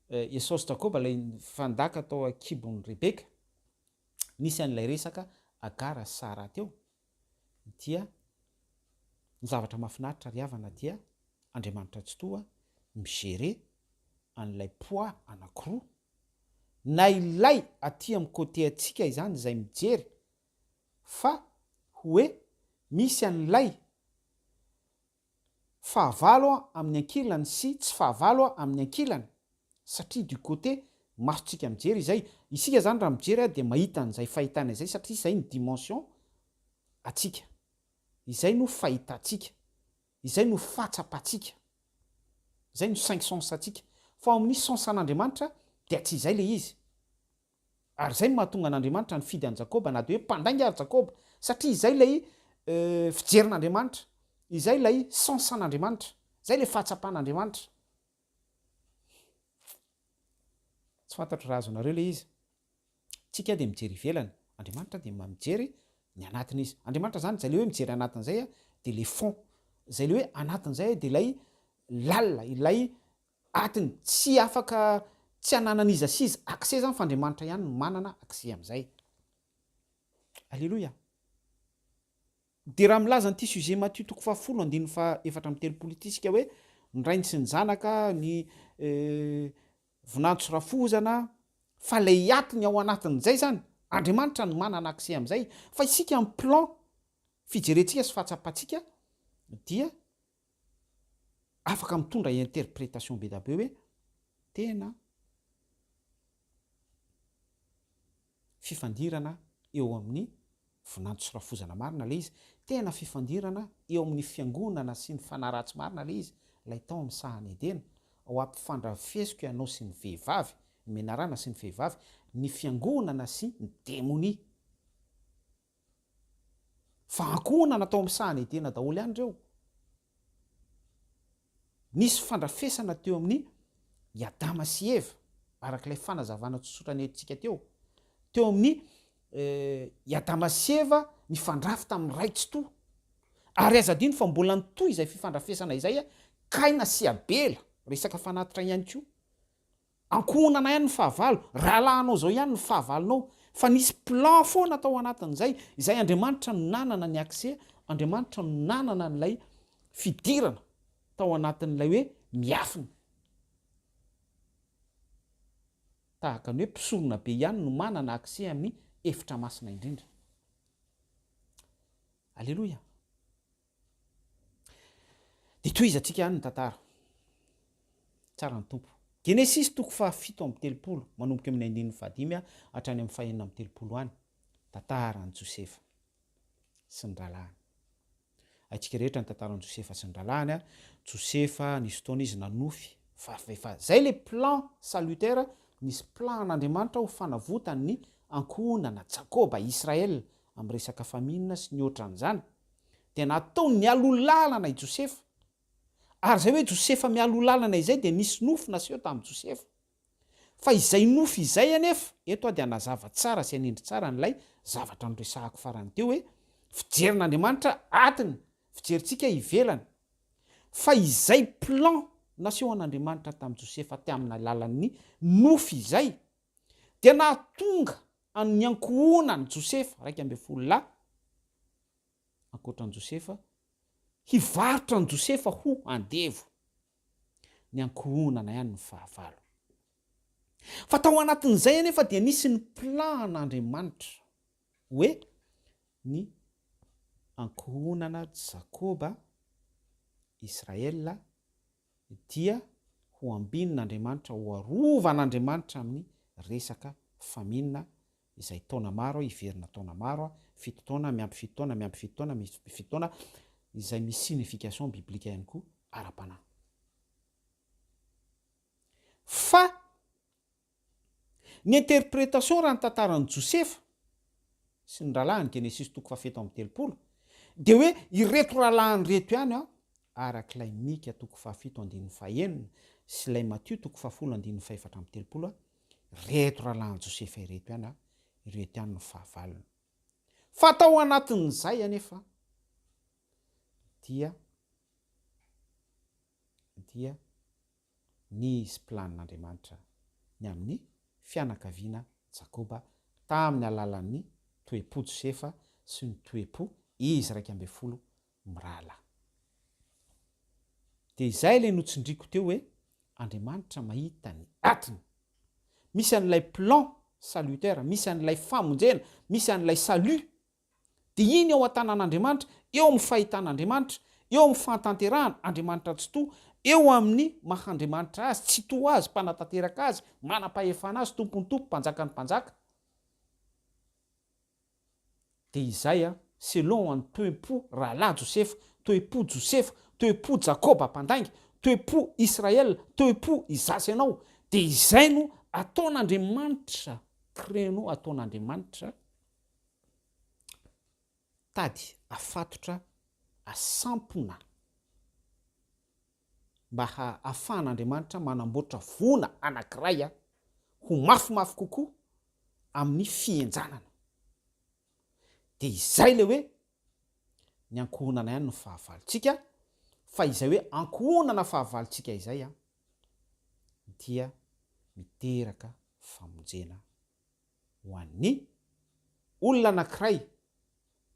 Esao sy Jakoba ilay nifandaka tao an-kibon'i Rebeka, nisy an'ilay resaka Agara sy Sara teo, dia ny zavatra mahafinaritra ry havana dia Andriamanitra Tsitoha mi-gérer an'ilay poids anankiroa, na ilay aty amin'ny côté antsika izany izay mijery fa hoe misy an'ilay fahavalo amin'ny ankilany sy tsy fahavalo amin'ny ankilany satria du côté masontsika mijery izay, isika izany raha mijery dia mahita an'izay fahitana izay satria izay ny dimension antsika, izay no fahitantsika. Izay no fahatsapantsika. Izay no cinq sens antsika. Fa ao amin'ny sens an'Andriamanitra dia tsy izay ilay izy. Ary izay no mahatonga an'Andriamanitra nifidy an'i Jakoba na dia hoe mpandainga ary Jakoba. Satria izay ilay fijerin'Andriamanitra. Izay ilay sens an'Andriamanitra. Izay ilay fahatsapan'Andriamanitra. Tsy fantatro raha azonareo ilay izy. Tsika dia mijery ivelany, Andriamanitra dia mba mijery ny anatiny izy. Andriamanitra zany zay le hoe mijery anatiny zay dia le fond, zay le hoe anatiny zay dia ilay lalina, ilay atiny, tsy afaka tsy ananan'iza sy iza accès zany fa Andriamanitra ihany no manana accès amin'izay. Aleloia. Dia raha milaza an'ity sujet Matio toko fahafolo andininy faha 34 ity isika hoe ny rainy sy ny zanaka, ny vinantso rafozana, fa ilay atiny ao anatin'izay izany, Andriamanitra no manana accès amin'izay, fa isika amin'ny plan fijerentsika sy fahatsapantsika dia afaka mitondra interprétation be da be hoe tena fifandirana eo amin'ny vinanto sy rafozana marina ilay izy, tena fifandirana eo amin'ny fiangonana sy ny fanahy ratsy marina ilay izy, ilay tao amin'ny sahan'i Edena, ao ampifandrafesiko ianao sy ny vehivavy, ny menarana sy ny vehivavy, ny fiangonana sy ny demonia. Fa ankohonana tao amin'ny sahan'i Edena daholo ihany ireo. Nisy fandrafesana teo amin'ny i Adama sy Eva, araka ilay fanazavana tsotsotra nentintsika teo. Teo amin'ny i Adama sy Eva nifandrafy tamin'ny Ray Tsitoha. Ary aza adino fa mbola nitohy izay fifandrafesana izay Kaina sy Abela, resaka fanatitra ihany koa. Ankohonana ihany ny fahavalo, rahalahinao izao ihany ny fahavalonao, fa nisy plan foana tao anatin'izay, izay Andriamanitra no nanana ny accès, Andriamanitra no nanana an'ilay fidirana tao anatin'ilay hoe miafina. Tahaka ny hoe mpisorona be ihany no manana accès amin'ny efitra masina indrindra. Aleloia! Dia tohizantsika ihany ny tantara. Tsara ny Tompo. Genesisy toko faha-37, manomboka eo amin'ny andininy fahadimy hatrany amin'ny fahenina amby telopolo any. Tantaran'i Josefa sy ny rahalahiny. Haintsika rehetra ny tantaran'i Josefa sy ny rahalahiny. Josefa, nisy fotoana izy nanofy fa efa izay ilay plan salutaire, nisy plan an'Andriamanitra ho fanavotany ny ankohonana Jakoba, Israël, amin'ny resaka famine sy ny ohatran'izany. Dia nataony nialoha lalana i Josefa. Ary izay hoe Josefa mialoha lalana izay dia nisy nofy naseho tamin'i Josefa. Fa izay nofy izay anefa, eto aho dia hanazava tsara sy hanindry tsara an'ilay zavatra noresahako farany teo hoe fijerin'Andriamanitra atiny, fijerintsika ivelany. Fa izay plan nasehon'Andriamanitra tamin'i Josefa tamin'ny alalan'ny nofy izay dia nahatonga an'ny ankohonan'i Josefa, 11 lahy, ankoatra an'i Josefa, hivarotra an'i Josefa ho andevo. Ny ankohonana ihany no fahavalo. Fa tao anatin'izay anefa dia nisy ny plan an'Andriamanitra hoe ny ankohonana Jakoba, Israel, dia ho ambinin'Andriamanitra, ho arovan'Andriamanitra amin'ny resaka famine izay taona maro, hiverina taona maro, fito taona, miampy fito taona, miampy fito taona, miampy fito taona, izay misy signification biblique ihany koa ara-panahy. Fa ny interpretation raha ny tantaran'i Josefa sy ny rahalahiny, Genesisy toko faha-37, dia hoe ireto rahalahiny ireto ihany an, araka ilay Mika toko fahafito andininy fahenina sy ilay Matio toko fahafolo andininy faha-34, Ireto rahalahin'i Josefa ireto ihany an, ireto ihany no fahavalony. Fa tao anatin'izay anefa dia dia nisy planin'Andriamanitra ny amin'ny fianakaviana Jakoba tamin'ny alalan'ny toe-po Josefa sy ny toe-po izy 11 mirahalahy. Dia izay ilay notsindriako teo hoe Andriamanitra mahita ny atiny. Misy an'ilay plan salutaire, misy an'ilay famonjena, misy an'ilay salut. Dia iny ao an-tanan'Andriamanitra, eo amin'ny fahitan'Andriamanitra, eo amin'ny fahatanterahana, Andriamanitra Tsitoha, eo amin'ny maha Andriamanitra Azy, Tsitoha Azy, Mpanatanteraka Azy, manam-pahefana Azy, Tompon'ny tompo, Mpanjakan'ny mpanjaka. Dia izay an, selon an toe-po rahalahy Josefa, toe-po Josefa, toe-po Jakoba mpandainga, toe-po Israel, toe-po izaho sy ianao, dia izay no ataon'Andriamanitra, créneau ataon'Andriamanitra, tady afatotra asampona mba hahafahan'Andriamanitra manamboatra voana anankiray ho mafimafy kokoa amin'ny fihenjanana. Dia izay ilay hoe ny ankohonana ihany no fahavalontsika, fa izay hoe ankohonana fahavalontsika izay dia miteraka famonjena ho an'ny olona anankiray,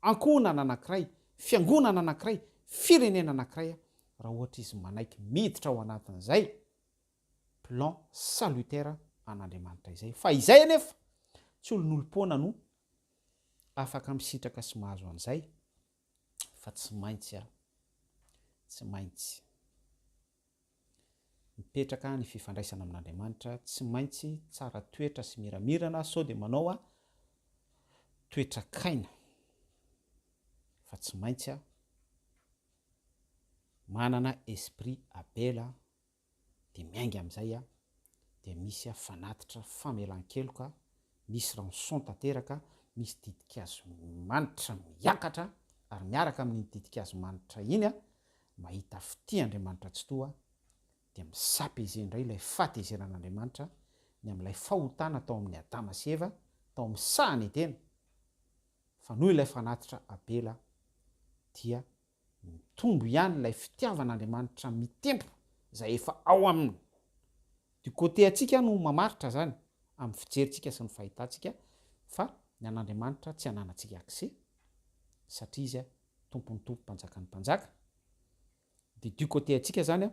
ankohonana anankiray, fiangonana anankiray, firenena anankiray raha ohatra izy manaiky miditra ao anatin'izay plan salutaire an'Andriamanitra izay. Fa izay anefa tsy olon'olom-poana no afaka misitraka sy mahazo an'izay fa tsy maintsy a, tsy maintsy mipetraka ny fifandraisana amin'Andriamanitra, tsy maintsy tsara toetra sy miramirana sao dia manao a toetra kaina fa tsy maintsy a manana esprit Abela dia miainga amin'izay a, dia misy a fanatitra famelan-keloka, misy rançon tanteraka, misy ditin-kazo manitra miakatra, ary miaraka amin'iny ditin-kazo manitra iny a, mahita fitia Andriamanitra Tsitoha, dia mi-s'apaiser indray ilay fahatezeran'Andriamanitra ny amin'ilay fahotana tao amin'i Adama sy Eva, tao amin'ny sahan'i Edena, fa noho ilay fanatitra Abela dia. Mitombo ihany ilay fitiavan'Andriamanitra mitempo izay efa ao aminy. Du côté antsika no mamaritra izany amin'ny fijerintsika sy ny fahitantsika fa ny an'Andriamanitra tsy ananantsika accès satria Izy Tompon'ny tompo Mpanjakan'ny mpanjaka. Dia du côté antsika izany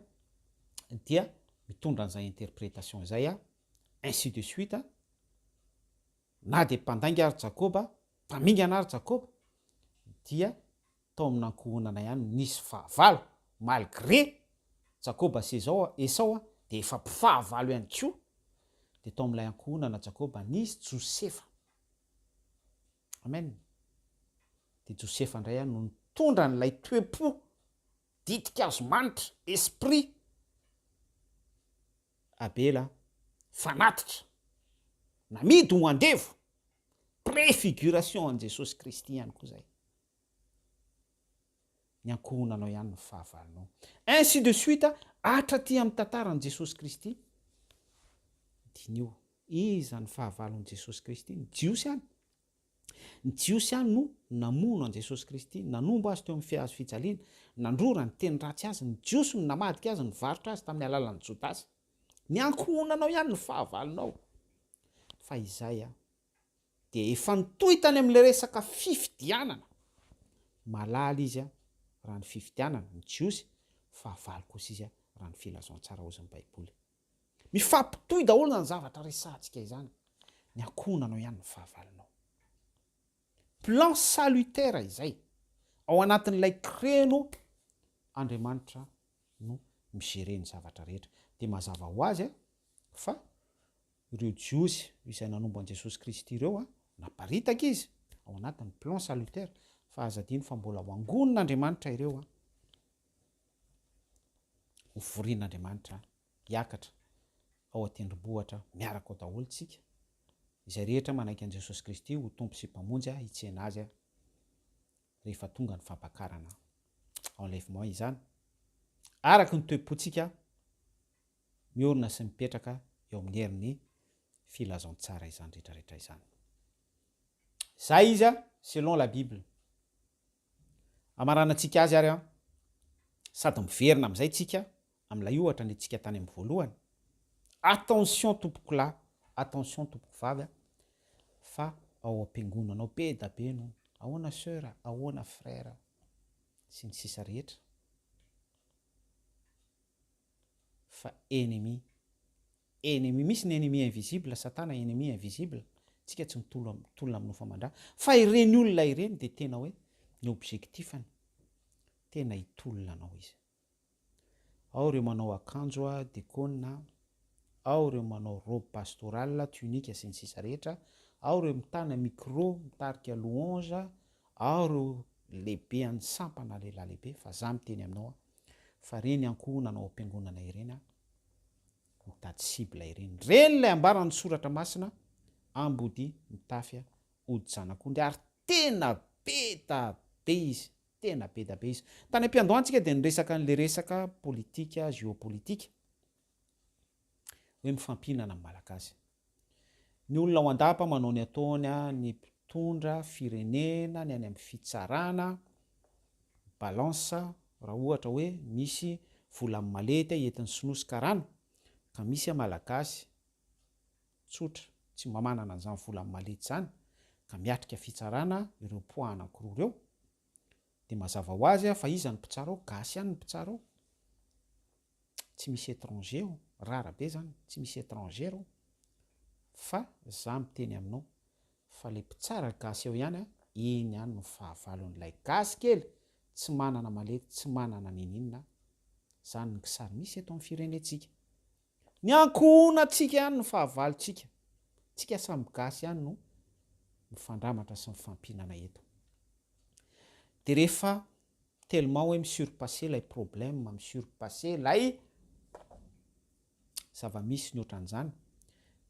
dia mitondra an'izay interprétation izay ainsi de suite na dia mpandainga ary Jakoba, mpamingana ary Jakoba dia tao amin'ny ankohonana ihany no nisy fahavalo, malgré Jakoba sy Ezao, Esao dia efa mpifahavalo ihany koa, dia tao amin'ilay ankohonana Jakoba nisy Josefa. Amen. Dia Josefa indray no nitondra an'ilay toe-po, ditin-kazo manitra, esprit, Abela, fanatitra, namidy ho andevo, préfiguration an'i Jesosy Kristy ihany koa izay. Ny ankohonanao ihany no fahavalonao. Ainsi de suite hatraty amin'ny tantaran'i Jesosy Kristy. Diniho, iza ny fahavalon'i Jesosy Kristy? Ny Jiosy ihany. Ny Jiosy ihany no namono an'i Jesosy Kristy, nanombo Azy teo amin'ny hazo fijaliana, nandrora, niteny ratsy Azy. Ny Jiosy no namadika Azy, nivarotra Azy tamin'ny alalan'i Jodasy. Ny ankohonanao ihany no fahavalonao. Fa izay an, dia efa nitohy tany amin'ilay resaka fifidianana. Malala izy an, raha ny fifidianana, ny Jiosy, fahavalo kosa izy an, raha ny filazantsara hozy ny Baiboly. Mifampitohy daholo izany zavatra resahantsika izany. Ny ankohonanao ihany no fahavalonao. Plan salutaire izay. Ao anatin'ilay créneau Andriamanitra no mi-gérer ny zavatra rehetra. Dia mazava ho azy fa ireo Jiosy izay nanombo an'i Jesosy Kristy ireo, naparitaka izy ao anatin'ny plan salutaire. Fa aza adino fa mbola ho angonin'Andriamanitra ireo. Ho vorian'Andriamanitra hiakatra ao an-tendrombohitra miaraka ao daholo tsika, izay rehetra manaiky an'i Jesosy Kristy ho Tompo sy Mpamonjy hitsena Azy rehefa tonga ny fampakarana, enlèvement, izany, araka ny toe-pontsika miorina sy mipetraka eo amin'ny herin'ny filazantsara izany rehetra rehetra izany. Izay izy selon la Bible. Hamaranantsika azy ary an, sady miverina amin'izay tsika amin'ilay ohatra nentintsika tany amin'ny voalohany. Attention tompokolahy, attention tompokovavy a, fa ao am-piangonana ao be da be no ahoana soeur, ahoana frère, sy ny sisa rehetra. Fa ennemi, ennemi, misy ny ennemi invisible, satana ennemi invisible, tsika tsy mitolona mitolona amin'ny nofo aman-drà, fa ireny olona ireny dia tena hoe ny objectif-ny tena hitolona anao izy. Ao ireo manao akanjo dekona, ao ireo manao robe pastorale, tunique sy ny sisa rehetra, ao ireo mitana micro, mitarika louange, ao ireo lehibe an'ny sampana lehilahy lehibe, fa za miteny aminao fa reny ankohonana ao am-piangonana ireny mitady cible ireny. Reny ilay ambaran'ny soratra masina, ambodia mitafy hodi-janak'ondry ary tena be da be izy. Tena be da be izy. Tany am-piandohana tsika dia niresaka an'ilay resaka politika, géopolitique, hoe mifampihinana ny Malagasy. Ny olona ao an-dapa manao ny ataony, ny mpitondra firenena, ny any amin'ny fitsarana, balance, raha ohatra hoe misy vola malety entin'ny sinoa sy karana, ka misy Malagasy tsotra, tsy mba manana an'izany vola malety izany, ka miatrika fitsarana ireo poids anankiroa ireo, dia mazava ho azy fa iza no mpitsara ao? Gasy ihany no mpitsara ao. Tsy misy étranger ao, rare be zany, tsy misy étranger ao. Fa za miteny aminao fa le mpitsara gasy ao ihany, iny ihany no fahavalon'ilay gasy kely tsy manana malety, tsy manana ninininona, zany ny kisary misy eto amin'ny firenentsika. Ny ankohonantsika ihany no fahavalontsika. Tsika samy gasy ihany no mifandramatra sy mifampihinana eto. Dia rehefa tellement hoe mi-surpasser ilay problème, mi-surpasser ilay zava-misy ny ohatran'izany,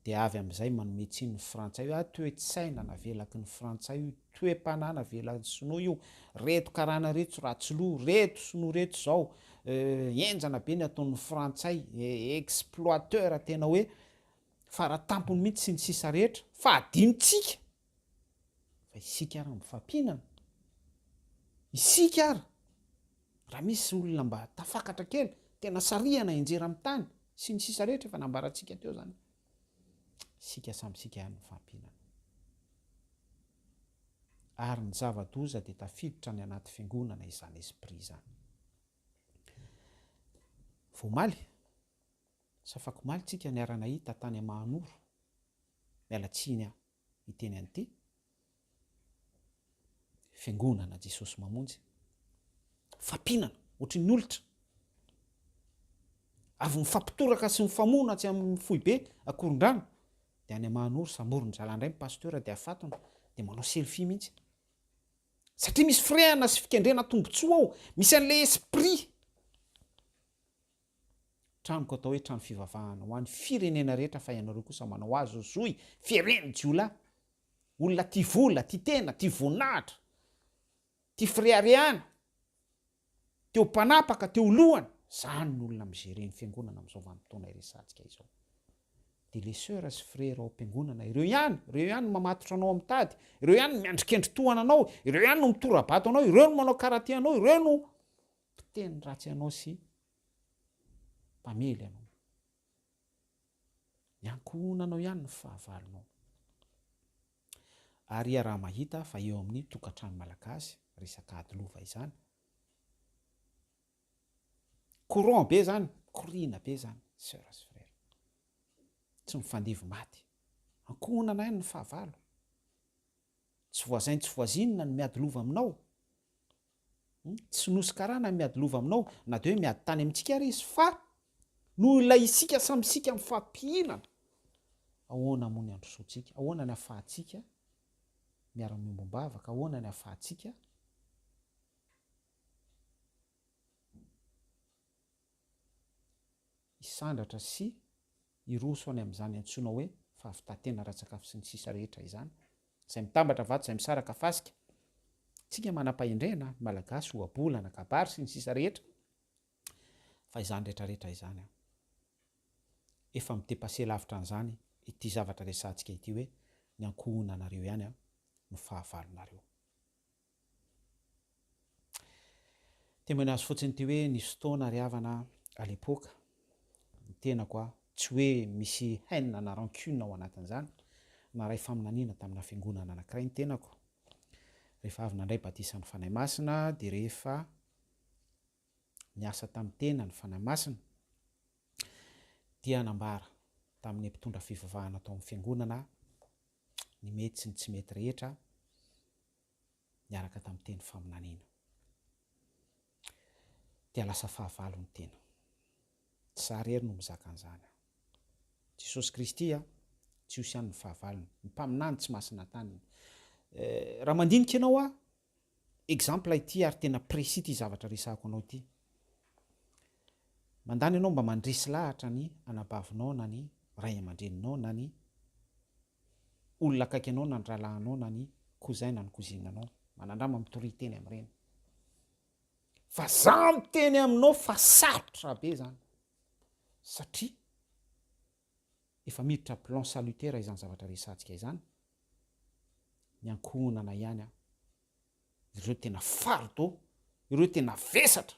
dia avy amin'izay manome tsiny ny frantsay hoe ah toe-tsaina navelaky ny frantsay io, toe-panahy navelan'ny sinoa io, reto karana reto ratsy loha, reto sinoa reto zao, henjana be ny ataon'ny frantsay, exploiteur tena hoe faratampony mihitsy sy ny sisa rehetra, fa adinontsika fa isika ary mifampihinana, isika ary. Raha misy olona mba tafakatra kely, tena sarihana hianjera amin'ny tany, sy ny sisa rehetra efa nambarantsika teo izany. Isika samy isika ihany mifampihinana. Ary ny zava-doza dia tafiditra any anaty fiangonana izany esprit izany. Vao omaly, sa afakomaly tsika niara-nahita tany Mahanoro, miala tsiny aho hiteny an'ity, Fiangonana Jesosy Mamonjy. Fampinana, ohatry ny olitra. Avy mifampitoraka sy mifamono atsy amin'ny foibe Akorondrano, dia any Mahanoro samborin-dry zalahy indray ny pasteur dia afatony, dia manao selfie mihitsy. Satria misy firehana sy fikendrena tombontsoa ao, misy an'ilay esprit. Tranoko atao hoe trano fivavahana ho an'ny firenena rehetra fa ianareo kosa manao azy ho zohy firen'ny jiolahy. Olona tia vola, tia tena, tia voninahitra, tia fireharehana, te ho mpanapaka, te ho lohany. Zany ny olona mi-gerer ny fiangonana amin'izao vanim-potoana iresahantsika izao. Dia les soeurs sy frères ao am-piangonana, ireo ihany, ireo ihany no mamatotra anao amin'ny tady, ireo ihany no miandry kendry tohana anao, ireo ihany no mitora-bato anao, ireo no manao karate anao, ireo no mpiteny ratsy anao sy mpamely anao. Ny ankohonanao ihany no fahavalonao. Ary iaraha-mahita fa eo amin'ny tokantrano malagasy, resaka ady lova izany, courant be izany, mikoriana be izany, soeurs sy frères. Tsy mifandevy maty. Ankohonana ihany ny fahavalo. Tsy voisin tsy voisine no miady lova aminao. Tsy nosy karana miady lova aminao na dia hoe miady tany amintsika ary izy fa noho ilay isika samy isika mifampihinana. Ahoana moa ny handrosoantsika? Ahoana ny ahafahantsika miara-miombom-bavaka? Ahoana ny ahafahantsika hisandratra sy hiroso any amin'izany antsoina hoe fahavitan-tena ara-tsakafo sy ny sisa rehetra izany. Izay mitambatra vato, izay misaraka fasika. Tsika manam-pahendrena, ny Malagasy, ohabolana, kabary sy ny sisa rehetra. Fa izany rehetra rehetra izany an. Efa mi-depasser lavitra an'izany ity zavatra resahantsika ity hoe ny ankohonanareo ihany an no fahavalonareo. Témoignage fotsiny ity hoe nisy fotoana ry havana à l'époque ny tenako a, tsy hoe misy haine na rancune ao anatin'izany, naray faminaniana tamina fiangonana anankiray ny tenako rehefa avy nandray batisan'ny Fanahy Masina dia rehefa niasa tamin'ny tena ny Fanahy Masina dia nambara tamin'ny mpitondra fivavahana tao amin'ny fiangonana ny mety sy ny tsy mety rehetra niaraka tamin'ny teny faminaniana. Dia lasa fahavalo ny tena. Tsy za rery no mizaka an'izany. Jesosy Kristy a, Jiosy ihany ny fahavalony. Ny mpaminany tsy masina taniny. Eh, raha mandinika ianao a, exemple ity ary tena précis ity zavatra resahako anao ity. Mandany ianao mba mandresy lahatra ny anabavinao na ny ray aman-dreninao na ny olona akaiky anao na ny rahalahinao na ny cousin na ny cousine anao. Manandrama mitoria teny amin'ireny. Fa za miteny aminao fa sarotra be zany. Satria efa miditra plan salutaire izany zavatra resahantsika izany. Ny ankohonana ihany an. Ireo tena fardeau, ireo tena vesatra.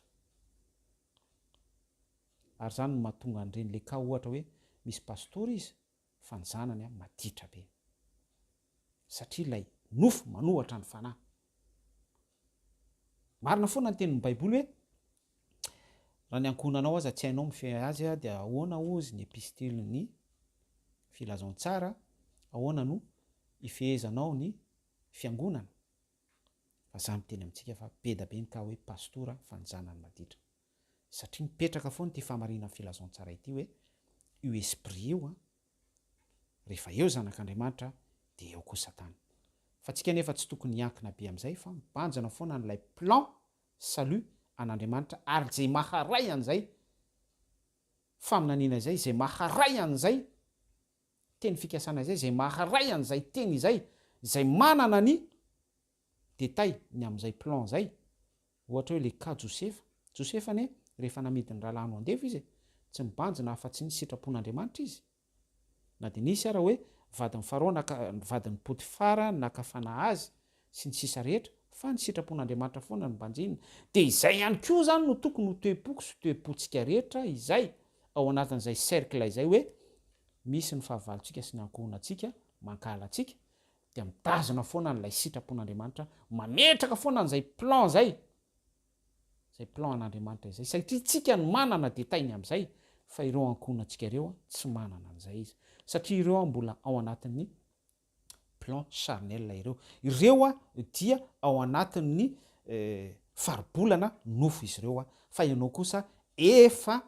Ary izany no mahatonga an'ireny le cas ohatra hoe misy pastora izy fa ny zanany maditra be. Satria ilay nofo manohatra ny fanahy. Marina foana ny tenin'ny Baiboly hoe raha ny ankohonanao aza tsy hainao mifehy azy dia ahoana hozy ny epistilin'ny filazantsara, ahoana no ifehezanao ny fiangonana? Fa za miteny amintsika fa be da be ny cas hoe pastora fa ny zanany maditra. Satria mipetraka foana ity fahamarinan'ny filazantsara ity hoe io esprit io an, rehefa eo zanak'Andriamanitra dia eo koa satana. Fa tsika anefa tsy tokony hiankina be amin'izay fa mibanjina foana an'ilay plan salut an'Andriamanitra ary izay maharay an'izay faminaniana izay, izay maharay an'izay teny fikasana izay, izay maharay an'izay teny izay, izay manana ny détail ny amin'izay plan izay, ohatra hoe le cas Josefa, Josefa anie rehefa namidin'ny rahalahiny ho andevo izy e, tsy mibanjina afa-tsy ny sitrapon'Andriamanitra izy, na dia nisy ara hoe vadin'i Farao naka, vadin'i Potifara naka fanahy azy sy ny sisa rehetra, Fa ny sitrapon'Andriamanitra foana no banjinina. Dia izay ihany koa izany no tokony ho toe-poko sy toe-pontsika rehetra izay ao anatin'izay cercle izay hoe misy ny fahavalontsika sy ny ankohonantsika mankahala antsika dia mitazona foana an'ilay sitrapon'Andriamanitra, mametraka foana an'izay plan izay, izay plan an'Andriamanitra izay, satria tsika no manana détail-ny amin'izay fa ireo ankohonantsika ireo tsy manana an'izay izy satria ireo mbola ao anatin'ny plan charnel ireo. Ireo dia ao anatin'ny faribolana nofo izy ireo fa ianao kosa efa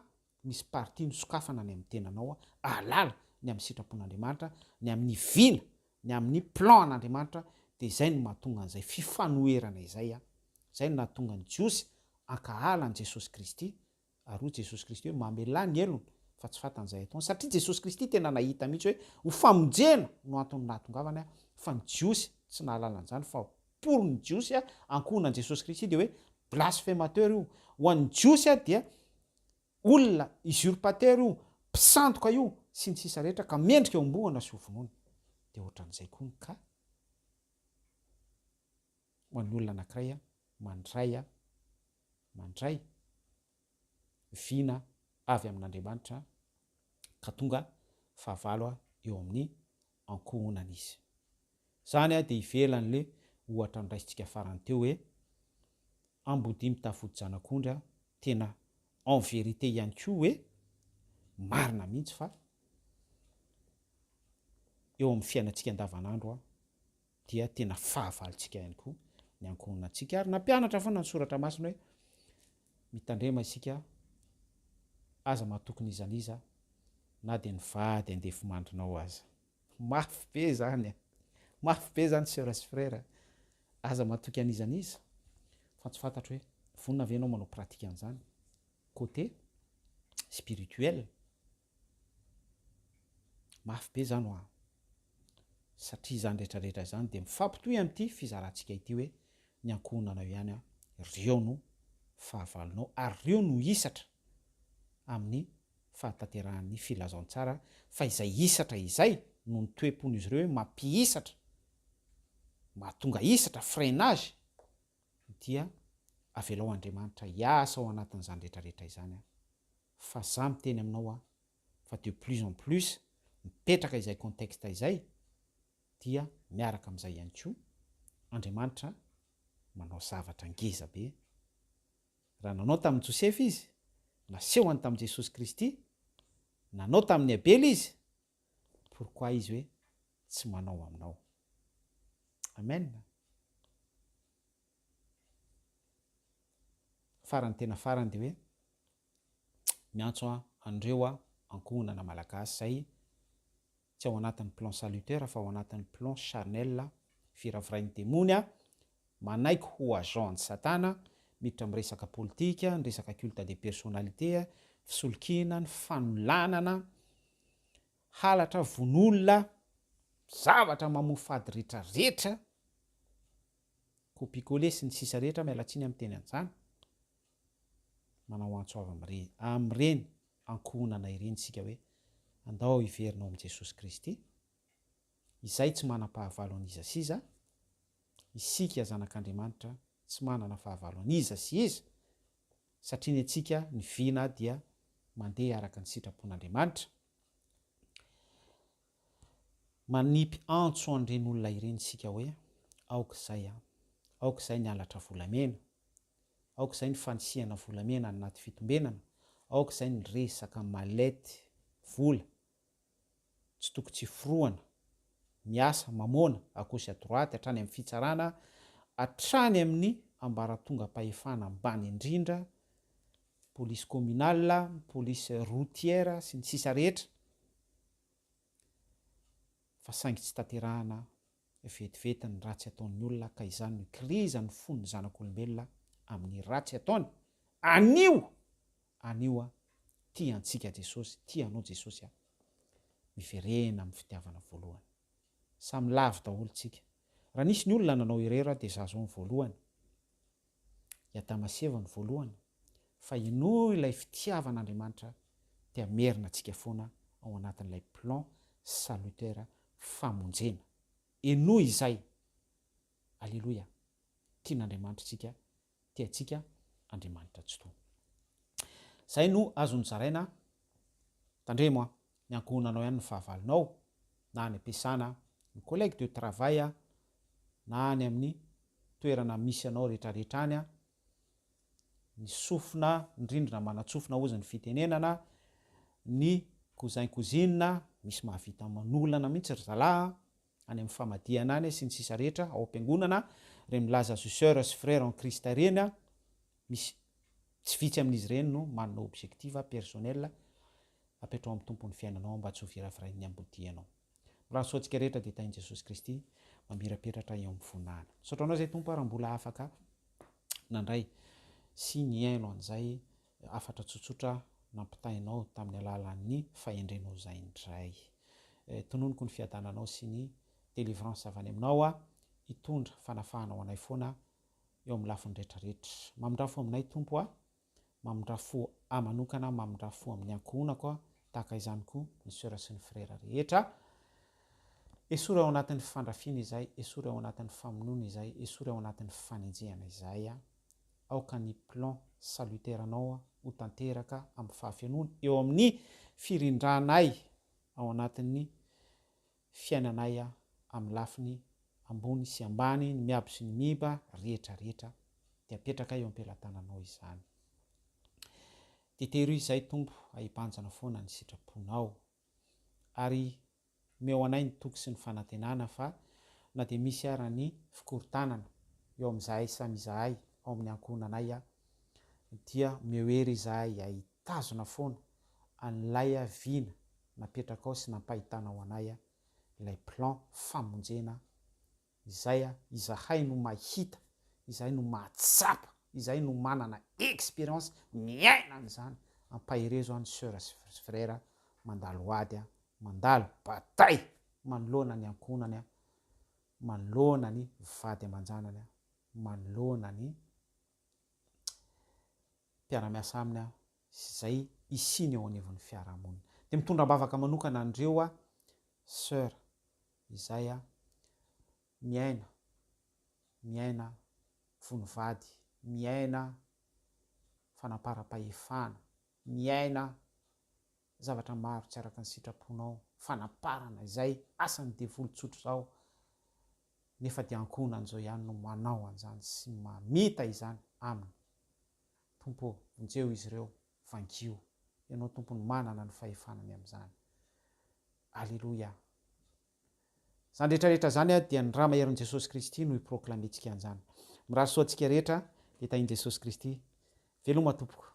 misy partie nosokafana any amin'ny tenanao ahalala ny amin'ny sitrapon'Andriamanitra, ny amin'ny vina, ny amin'ny plan an'Andriamanitra dia izay no mahatonga an'izay fifanoherana izay. Izay no nahatonga ny Jiosy hankahala an'i Jesosy Kristy Ary hoy Jesosy Kristy hoe, Mamelà ny helony, fa tsy fantany izay ataony. Satria Jesosy Kristy tena nahita mihitsy hoe ho famonjena no antony nahatongavany, fa ny Jiosy tsy nahalala an'izany, fa pour ny Jiosy, ankohonan'i Jesosy Kristy dia hoe blasphémateur io. Ho an'ny Jiosy dia olona usurpateur io, mpisandoka io, sy ny sisa rehetra, ka mendrika hombohana sy hovonoina. Dia ohatran'izay koa ny cas ho an'ny olona anankiray mandray mandray vina avy amin'Andriamanitra ka tonga fahavalo eo amin'ny ankohonana izy. Izany dia ivelan'le ohatra noraisintsika farany teo hoe ambodia mitafody zanak'ondry tena en vérité ihany koa hoe marina mihitsy fa eo amin'ny fiainantsika andavanandro dia tena fahavalontsika ihany koa ny ankohonantsika ary nampianatra foana ny soratra masina hoe mitandrema isika aza matoky n'iza n'iza na dia ny vady andefimandrinao aza. Mafy be zany a! Mafy be zany sœur sy frère a! Aza matoky an'iza n'iza fa tsy fantatro hoe vonona ve ianao manao pratique an'izany côté spirituel. Mafy be zany hoa. Satria izany rehetra rehetra izany dia mifampitohy amin'ity fizarantsika ity hoe ny ankohonanao ihany an, ireo no fahavalonao ary ireo no hisatra amin'ny fahatanterahan'ny filazantsara fa izay hisatra izay noho ny toe-pon'izy ireo hoe mampihisatra, mahatonga hisatra, freinage, dia avelao Andriamanitra hiasa ao anatin'izany rehetra rehetra izany an. Fa za miteny aminao aho fa de plus en plus mipetraka izay contexte izay dia miaraka amin'izay ihany koa Andriamanitra manao zavatra ngeza be. Raha nanao tamin'i Josefa izy, nasehony tamin'i Jesosy Kristy, nanao tamin'i Abela izy, pourquoi izy hoe tsy manao aminao? Amen. Farany tena farany dia hoe miantso an'ireo ankohonana malagasy izay tsy ao anatin'ny plan salutaire fa ao anatin'ny plan charnel viravirain'ny demony manaiky ho agent an'i satana miditra amin'ny resaka politika, ny resaka culte de personnalité, fisolokiana, ny fanolanana, halatra, vono olona, zavatra mamoafady retraretra, copie coller sy ny sisa rehetra, miala tsiny amin'ny teny an'izany. Manao antso avo amin'ireny amin'ireny ankohonana ireny isika hoe, Andao hiverina ao amin'i Jesosy Kristy, Izay tsy manam-pahavalo an'iza sy iza, isika zanak'Andriamanitra tsy manana fahavalo an'iza sy iza, satria ny antsika ny vina dia mandeha araka ny sitrapon'Andriamanitra. Manipy antso an'ireny olona ireny isika hoe, Aoka izay an! Aoka izay ny halatra volamena! Aoka izay ny fanisihana volamena any anaty fitombenana, aoka izay ny resaka mallette vola tsy toko tsy forohana, miasa, mamoana, à gauche à droite, hatrany amin'ny fitsarana, hatrany amin'ny ambaratongam-pahefana ambany indrindra, police communale, police routière sy ny sisa rehetra, fa saingy tsy tanterahana vetivety ny ratsy ataon'ny olona ka izany no ikirizan'ny fon'ny zanak'olombelona amin'ny ratsy ataony anio! Anio a! Tia antsika Jesosy, tia anao Jesosy a! Miverena amin'ny fitiavana voalohany. Samy lavo daholo tsika. Raha nisy ny olona nanao erreur dia za zao ny voalohany. I Adama sy Eva no voalohany, fa henoy ilay fitiavan'Andriamanitra te hamerina antsika foana ao anatin'ilay plan salutaire famonjena. Henoy izay! Aleloia! Tian'Andriamanitra isika, tia antsika Andriamanitra Tsitoha. Izay no azo nozaraina, tandremo an, ny ankohonanao ihany no fahavalonao, na any am-piasana, ny collègue de travail, na any amin'ny toerana misy anao rehetrarehetra any, ny sofina, ny rindrina manan-tsofina hozy ny fitenenana, ny cousin cousine, misy mahavita manolana mihitsy ry zalahy an, any amin'ny famadihana any sy ny sisa rehetra ao am-piangonana, ireny milaza azy ho soeur sy frère en Christ ireny an, misy tsy vitsy amin'izy ireny no manana objectif personnel, apetraho amin'ny Tompo ny fiainanao mba tsy ho viravirain'ny ambodianao. Mirary soa antsika rehetra dia tahin'i Jesosy Kristy mamirapiratra eo amin'ny voninahiny. Misaotra anao izay Tompo a raha mbola afaka nandray sy nihaino an'izay hafatra tsotsotra nampitainao tamin'ny alalan'ny fahendrenao izay indray. Tononiko ny fiadananao sy ny délivrance avy any aminao aho hitondra fanafahana ho anay foana eo amin'ny lafiny rehetra rehetra. Mamindrà fo aminay Tompo a. Mamindrà fo ahy manokana, mamindrà fo amin'ny ankohonako aho, tahaka izany koa ny soeur sy ny frère rehetra. Esory ao anatin'ny fandrafiana izahay, esory ao anatin'ny famonoana izahay, esory ao anatin'ny fanenjehana izahay. Aoka ny plan salutaire-nao ho tanteraka amin'ny fahafenoany eo amin'ny firindranay ao anatin'ny fiainanay amin'ny lafiny ambony sy ambany, ny miabo sy ny miiba, rehetra rehetra dia apetraka eo am-pelatananao izany. Dia terio izay Tompo ahibanjana foana ny sitraponao. Ary omeo anay ny toky sy ny fanantenana fa na dia misy ara ny fikorontanana eo amin'izahay samy izahay ao amin'ny ankohonanay dia omeo hery izahay ahitazona foana an'ilay vina napetrakao sy nampahitanao anay ilay plan famonjena izay izahay no mahita, izahay no mahatsapa, izahay no manana experience miaina an'izany, ampaherezo an soeur sy frère mandalo ady an, mandalo bataille manoloana ny ankohonany an, manoloana ny vady aman-janany an, manoloana ny mpiara-miasa aminy an, sy izay hisiany eo anivon'ny fiarahamonina. Dia mitondra am-bavaka manokana an'ireo aho soeur izay aho miaina, miaina vono vady, miaina fanamparam-pahefana, miaina zavatra maro tsy araka ny sitraponao, fanamparana izay asan'ny devoly tsotr'izao, nefa dia ankohonan'izao ihany no manao an'izany sy mamita izany aminy. Tompo ô, vonjeo izy ireo, vangio. Ianao Tompo no manana ny fahefana ny amin'izany. Aleloia. Izany rehetra rehetra izany dia ny ra maherin'i Jesosy Kristy no hi-proclamer-tsika an'izany. Mirary soa antsika rehetra, dia tahin'i Jesosy Kristy. Veloma tompoko.